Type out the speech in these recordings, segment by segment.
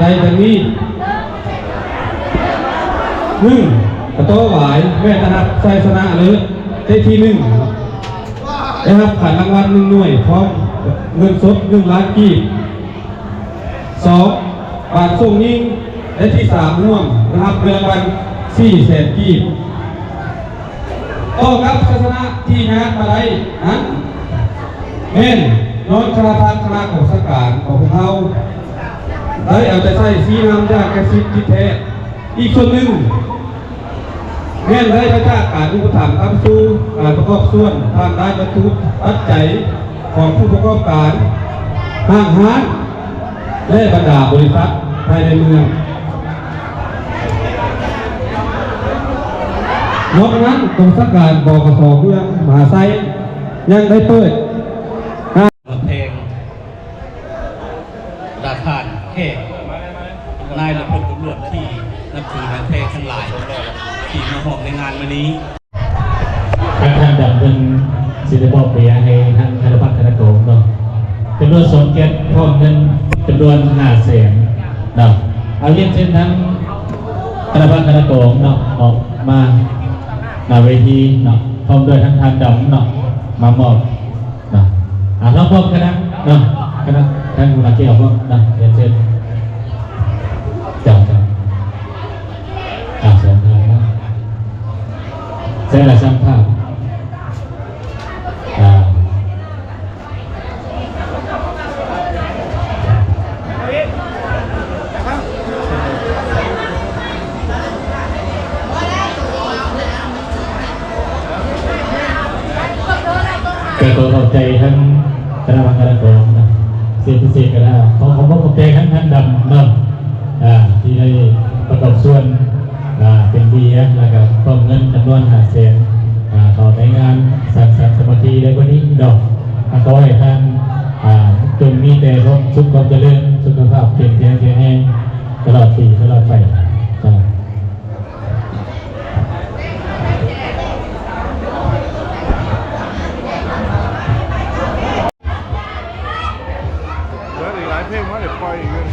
ໃນດັ່ງນີ້ ໜຶ່ງ ກະຕໍຫວາຍ ແມ່ນໄດ້ຮັບໄຊຊະນະເລີດ ໄດ້ທີໜຶ່ງ ໄດ້ຮັບຂວັນລາງວັນໜຶ່ງໜ່ວຍ ພ້ອມເງິນສົດໜຶ່ງລ້ານກີບ. ສອງ ບານສົ່ງຍິງ ໄດ້ທີສາມຮ່ວມ ໄດ້ຮັບເງິນລາງວັນສີ່ແສນກີບ. ຕໍ່ກັບໄຊຊະນະທີ່ຍາດມາໄດ້ນັ້ນ ແມ່ນຍ້ອນຄະນະພັກຄະນະກອງສະການຂອງພວກເຮົາ ໄດ້ເອົາໃຈໃສ່ຊີ້ນຳຢ່າງໃກ້ຊິດທີ່ແທ້. ອີກສ່ວນໜຶ່ງ ແມ່ນໄດ້ມາຈາກການອຸປະຖຳຄ້ຳຊູ ການປະກອບສ່ວນທາງດ້ານວັດຖຸປັດໄຈຂອງຜູ້ປະກອບການຫ້າງຮ້ານ ແລະ ບັນດາບໍລິສັດພາຍໃນເມືອງ. ນອກນັ້ນ, ກອງສະການ ບກສ ເມືອງມະຫາໄຊ ຍັງໄດ້ເປີດ ແພງ ລະທ່ານແຂກ ນາຍ ແລະ ພົນຕຳຫຼວດທີ່ນັບຖືຮັກແພງທັງຫຼາຍ ທີ່ມາຮ່ວມໃນງານມື້ນີ້. ທາງທ່ານດຳເພິ່ນຊິໄດ້ມອບເບຍໃຫ້ທາງຄະນະພັກຄະນະກອງເນາະ ຈຳນວນສອງແກັດ ພ້ອມເງິນຈຳນວນຫ້າແສນເນາະ. ເອົາ ຮຽນເຊີນທາງຄະນະພັກຄະນະກອງເນາະ ອອກມາໜ້າເວທີເນາະ ພ້ອມດ້ວຍທາງທ່ານດຳເນາະ ມາມອບ ນະ ອ່າ ເຮົາພ້ອມຄະນະເນາະ ຄະນະທ່ານຫົວໜ້າແກ້ວພ້ອມນະ ຮຽນເຊີນ ເຈົ້າ ເຈົ້າ ອ່າ ສອງທ່ານເນາະ ໃສ່ລາຍຊ່າງພາບ ອ່າ ກະຂໍຂອບໃຈທັງຄະນະພັກຄະນະກອງນະ ເສດພິເສດກະໄດ້ ຂໍຂອບໃຈທັງທ່ານດຳເນາະ ອ່າ ທີ່ໄດ້ປະກອບສ່ວນ ອ່າ ເປັນເບຍ ແລ້ວກະພ້ອມເງິນຈຳນວນຫ້າແສນ ອ່າ ເຂົ້າໃນງານສັງສັນສາມັກຄີໃນມື້ນີ້ເນາະ. ຂໍໃຫ້ທ່ານ ອ່າ ຈົ່ງມີແຕ່ຄວາມສຸກຄວາມຈະເລີນ ສຸຂະພາບເຂັ້ມແຂງແຂງແຮງ ຕະຫຼອດປີຕະຫຼອດໄປ ເຈົ້າ. ເຫຼືອອີກຫຼາຍເພງມາໄດ້ປ່ອຍອີກຢູ່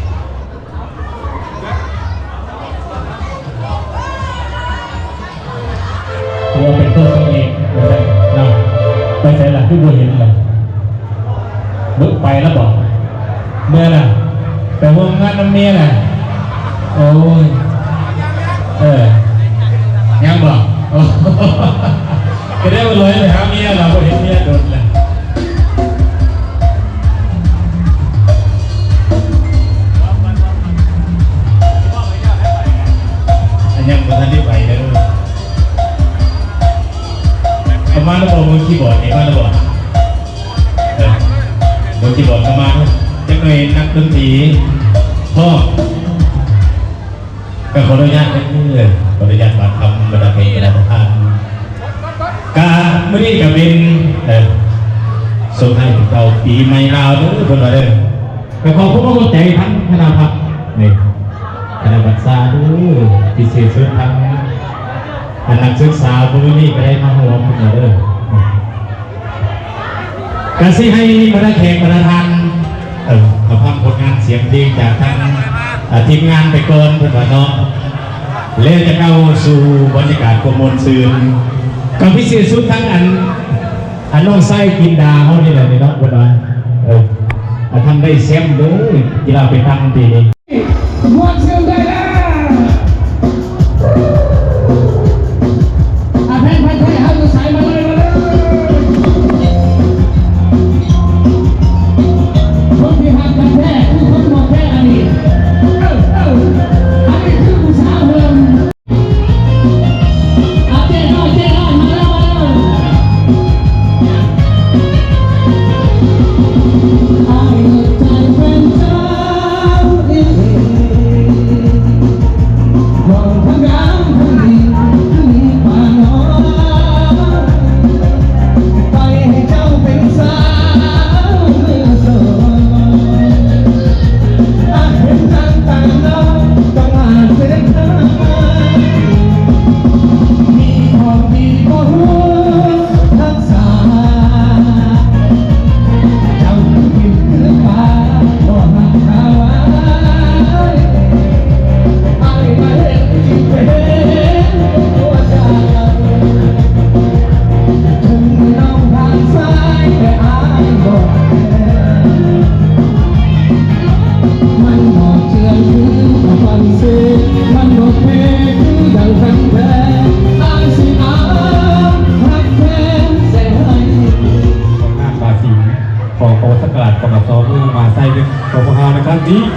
ຖືວ່າເປັນໂຕສະເອກເນາະ ໄປໃສລະ ຄືບໍ່ເຫັນລະ? ເບິ່ງໄປລະບໍ? ເມື່ອລະ ໄປຮ່ວມງານນຳເມຍລະ? ໂອ້ຍ ເອີ ຍັງບໍ? ກະໄດ້ວ່າລອຍໄປຫາເມຍລະ ບໍ່ເຫັນເມຍດົນລະ. ອັນຍັງບໍ່ທັນໄດ້ໄປເດີ. ເອົາມາແລ້ວບໍ? ມືຄີບອດນີ້ມາແລ້ວບໍ? ເອີ ມືຄີບອດກະມາ ຈັກໜ່ອຍນັກດົນຕີພ້ອມ. ກະຂໍອະນຸຍາດເດີ ຂໍອະນຸຍາດບາດຄຳ ບັນດາແຂກບັນດາປະທານ. ກະມື້ນີ້ກະເປັນ ເອີ ສົ່ງທ້າຍປີເກົ່າປີໃໝ່ລາວເດີ ເພິ່ນວ່າເດີ. ກະຂໍຂອບອົກຂອບໃຈທັງຄະນະພັກນີ້ ຄະນະບັນຊາເດີ ພິເສດສຸດທັງ ອັນນັກສຶກສາມື້ນີ້ກະໄດ້ມາຮ່ວມເພິ່ນວ່າເດີ. ກະຊິໃຫ້ບັນດາແຂກບັນດາທ່ານ ເອີ ມາຟັງຜົນງານສຽງເພງຈາກທາງ ເອີ ທີມງານໄປກ່ອນ ເພິ່ນວ່າເນາະ ແລ້ວຈະເຂົ້າສູ່ບັນຍາກາດຄວາມມ່ວນຊື່ນ ກະພິເສດສຸດທັງອັນ ອັນນ້ອງຊາຍຈິນດາເຮົານີ້ແຫຼະເນາະ ເພິ່ນວ່າ ເອີ ອາ ທຳໄດ້ແຊມເດີ ກິລາໄປຕັ້ງປີນີ້. ມ່ວນຊື່ນໄດ້ແລ້ວ ອາ ແພງພັນແທ້ເຮົາຢູ່ໃສ ມາເລີຍ ມາເລີຍ ຄົນທີ່ຮັກກັນແທ້ຄືຄົນໝວກແທ້ອັນນີ້ ເອີ ເອີ ອັນນີ້ຄືຜູ້ສາວເພິ່ນ. ເອົາເຈ້ນ້ອຍ ເຈ້ນ້ອຍ ມາເລີຍ ມາເລີຍ.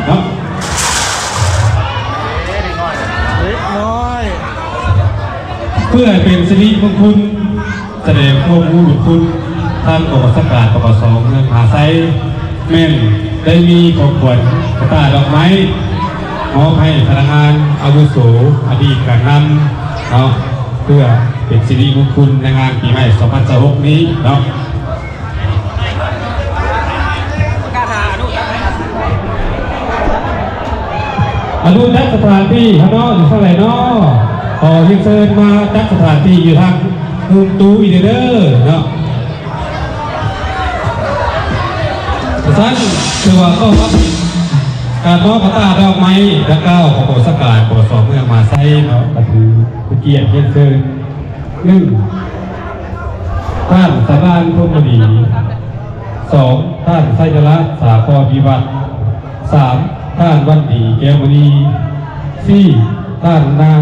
ເນາະ ເດັກນ້ອຍ ເພື່ອໃຫ້ເປັນສິລິມົງຄຸນ ສະແດງຄວາມຮູ້ບຸນຄຸນ ທາງກອງບັນຊາການ ປກສ ເມືອງມະຫາໄຊ ແມ່ນໄດ້ມີຂອງຂວັນກະຕ່າດອກໄມ້ ມອບໃຫ້ພະນັກງານອາວຸໂສ ອະດີດການນຳເນາະ ເພື່ອເປັນສິລິມົງຄຸນໃນງານປີໃໝ່ສອງພັນຊາວຫົກນີ້ເນາະ. ອະນຸລັກສະຖານທີ່ເຮົາເນາະ ຢູ່ທາງໃດເນາະ? ຂໍຮຽນເຊີນມາຈັດສະຖານທີ່ຢູ່ທາງມຸມຕູ້ອີກເດີເນາະ. ຊັ້ນ ຖືວ່າກໍມາເປັນການມອບກະຕ່າດອກໄມ້ ແລະ ກ່າວຂອງກອງບັນຊາການ ປກສ ເມືອງມະຫາໄຊເນາະ ກໍຖືເປັນກຽດຮຽນເຊີນ ໜຶ່ງ ທ່ານສະຫຼານ ພົມມະດີ, ສອງ ທ່ານໄຊຍະລາດ ສາຄອນວິວັດ, ສາມ ທ່ານວັນດີ ແກ້ວມະນີ, ສີ່ ທ່ານນາງ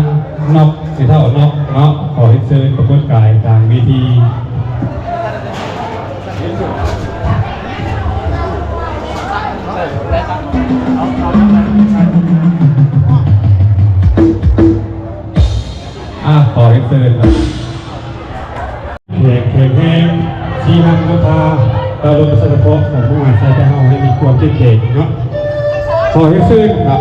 ນອກ ແມ່ເຖົ້ານອກເນາະ. ຂໍຮຽນເຊີນປາກົດກາຍກາງເວທີ. ອ່າ ຂໍຮຽນເຊີນ ແຂກ ແຂກແຮງ ຊີ້ນຳນຳພາ ເຈົ້າລົມປະຊາສະເພາະຂອງໝູ່ອາຊາເຮົາໃຫ້ມີຄວາມເຂັ້ມແຂງເນາະ. ຂໍຮຽນເຊີນເນາະ.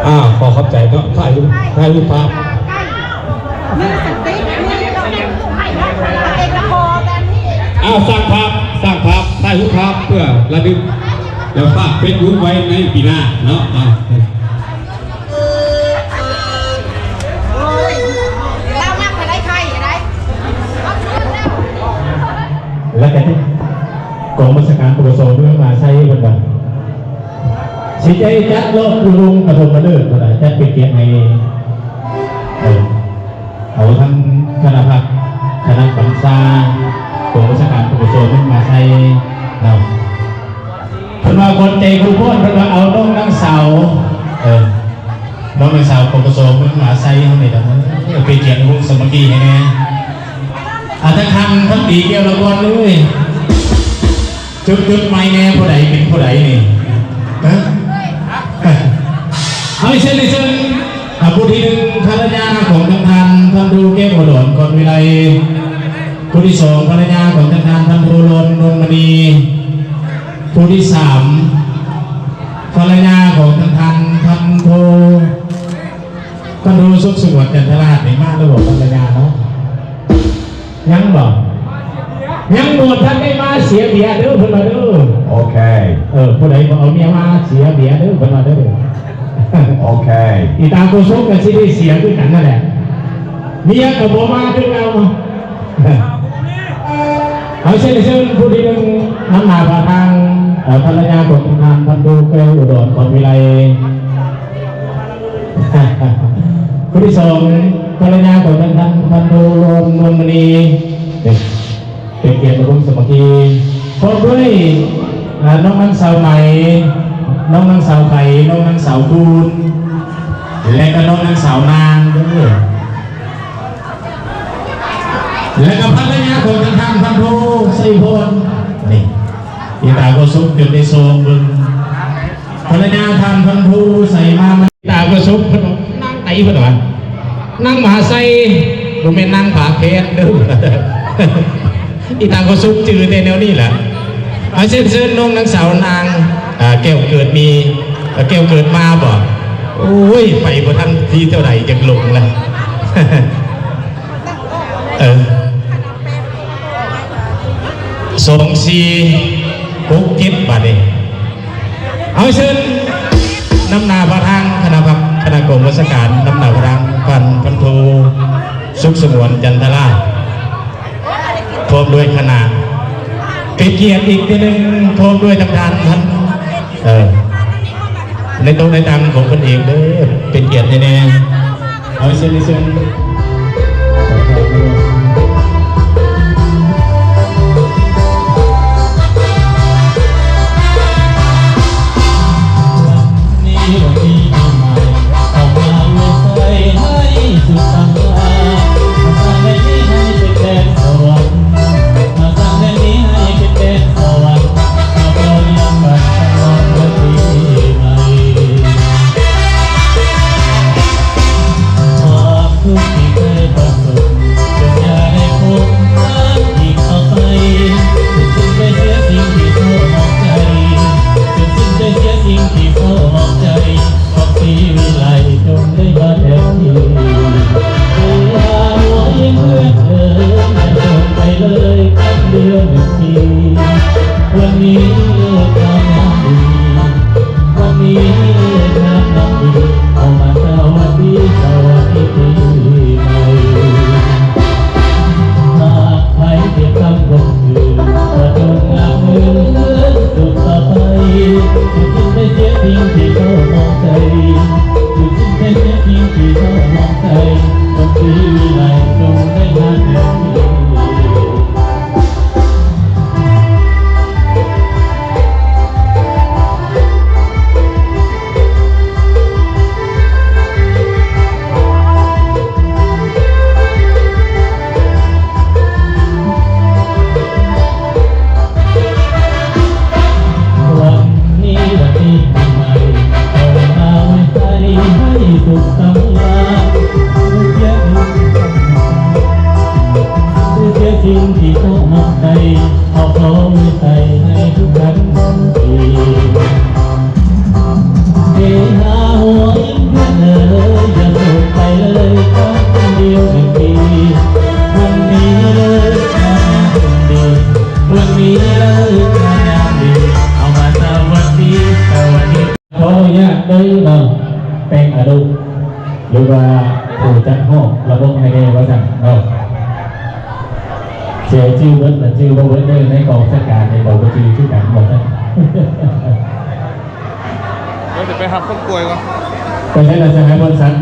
ອ່າ ຂໍຂອບໃຈເນາະ ຖ່າຍຮູບ ຖ່າຍຮູບພາບ. ອ້າວ ສ້າງພາບ ສ້າງພາບ ຖ່າຍຮູບພາບເພື່ອລະລຶກ ແລ້ວຝາກເຟສບຸກໄວ້ໃນປີໜ້າເນາະ. ອ່າ ແລ້ວກະຕິ ກອງບັນຊາການ ປກສ ເມືອງມະຫາໄຊ ເພິ່ນວ່າ ຊິໄດ້ຈັດລອບອຸດົງປະຖົມມະເລີກພຸ້ນນະ ຈັດເປັນກຽດໃຫ້ ເອີ ເອົາທັງຄະນະພັກ ຄະນະບັນຊາ ກອງບັນຊາການ ປກສ ເມືອງມະຫາໄຊເນາະ. ເພິ່ນວ່າຂວັນໃຈຄູ່ຄວນ ເພິ່ນວ່າເອົານ້ອງນາງສາວ ເອີ ນ້ອງນາງສາວ ປກສ ເມືອງມະຫາໄຊເຮົານີ້ລະ ເອີ ເປັນກຽດວົງສາມັກຄີໃຫ້ແດ່. ອາ ທັງທ່ານພັນຕີ ແກ້ວລະຄອນເອີຍ ຈົດ ຈົດໄມແດ່ ຜູ້ໃດເປັນຜູ້ໃດນີ້? ຮະ? ເອົາ ເຊີນ ເຊີນ ອ່າ ຜູ້ທີໜຶ່ງ ພັນລະຍາຂອງທາງທ່ານພັນໂທ ແກ້ວອຸດອນ ກອນວິໄລ, ຜູ້ທີສອງ ພັນລະຍາຂອງທາງທ່ານພັນໂທ ລອນ ນົນມະນີ, ຜູ້ທີສາມ ພັນລະຍາຂອງທາງທ່ານພັນໂທ ພັນໂທ ສຸກສະຫງວນ ຈັນທະລາດ ນີ້ມາແລ້ວບໍ່ ພັນລະຍາເນາະ? ຍັງບໍ່? ຍັງບໍ່ທັນໄດ້ມາເສຍເບຍເດີ ເພິ່ນວ່າເດີ. ໂອເຄ ເອີ ຜູ້ໃດບໍ່ເອົາເມຍມາເສຍເບຍເດີ ເພິ່ນວ່າເດີ. ໂອເຄ ອີຕາໂກສົກກໍຊິໄດ້ເສຍຄືກັນນັ້ນແຫຼະ ເມຍກໍບໍ່ມາຄືເກົ່າ. ເອົາ ເຊີນ ເຊີນ ຜູ້ທີໜຶ່ງ ນຳໜ້າພາທາງ ເອີ ພັນລະຍາຂອງທ່ານພັນໂທ ແກ້ວອຸດອນ ກອນວິໄລ. ຜູ້ທີສອງ ພັນລະຍາຂອງທ່ານ ທ່ານພັນໂທ ນວນມະນີ ເປັນ ເປັນກຽດມາວົງສາມັກຄີ ພ້ອມດ້ວຍ ເອີ ນ້ອງນາງສາວໄໝ, ນ້ອງນາງສາວໄພ, ນ້ອງນາງສາວຄູນ ແລະ ກໍນ້ອງນາງສາວນາງເດີ ແລະ ກໍພັນລະຍາຂອງທ່ານ ທ່ານພັນໂທ ໄຊພອນ ນີ້ ອີຕາກໍສຸກຈົນໄດ້ຊອງເບິ່ງ ພັນລະຍາທ່ານພັນໂທ ໄຊມາ ອີຕາກໍສຸກ ເພິ່ນວ່ານາງໃດ ເພິ່ນວ່າ ນາງມະຫາໄຊ ບໍ່ແມ່ນນາງຜາແຄນເດີ ອີຕາກໍສຸກຈື່ແຕ່ແນວນີ້ແຫຼະ. ອາ ເຊີນ ເຊີນນ້ອງນາງສາວນາງ ອາ ແກ້ວເກີດມີ ແກ້ວເກີດມາບໍ? ໂອ້ຍ ໄປບໍ່ທັນທີເທົ່າໃດຈັກຫຼົງລະ ເອີ ສອງ ສີ່ ຫົກ ເຈັດ ບາດນີ້. ເອົາ ເຊີນນຳໜ້າພາທາງຄະນະພັກ ຄະນະກອງບັນຊາການ ນຳໜ້າພາທາງທ່ານພັນໂທ ສຸກສະຫງວນ ຈັນທະລາດ ພ້ອມດ້ວຍຄະນະ ເປັນກຽດອີກເທື່ອໜຶ່ງ ພ້ອມດ້ວຍທາງທ່ານ ເອີ ໃນໂຕະໃນຕັ່ງຂອງເພິ່ນເອງເດີ ເປັນກຽດໃຫ້ແດ່. ຂໍເຊີນ ເຊີນ ຂໍເຊີນ. ໜຶ່ງເນາະ ແຕ່ງອະນຸ ຫຼືວ່າຜູ້ຈັດຮອບລະບົບໃຫ້ແດ່ວ່າຊັ້ນເນາະ. ເສຍຊື່ເບິດລະຈື່ບໍ່ເບິດເດີ ໃນກອງຈັດການນີ້ກໍບໍ່ຈື່ຄືກັນວ່າຊັ້ນ. ເດີ ຊິໄປຮັບຄົນປ່ວຍກ່ອນ. ໄປໃສລະ ສະຫາຍພອນສັນ?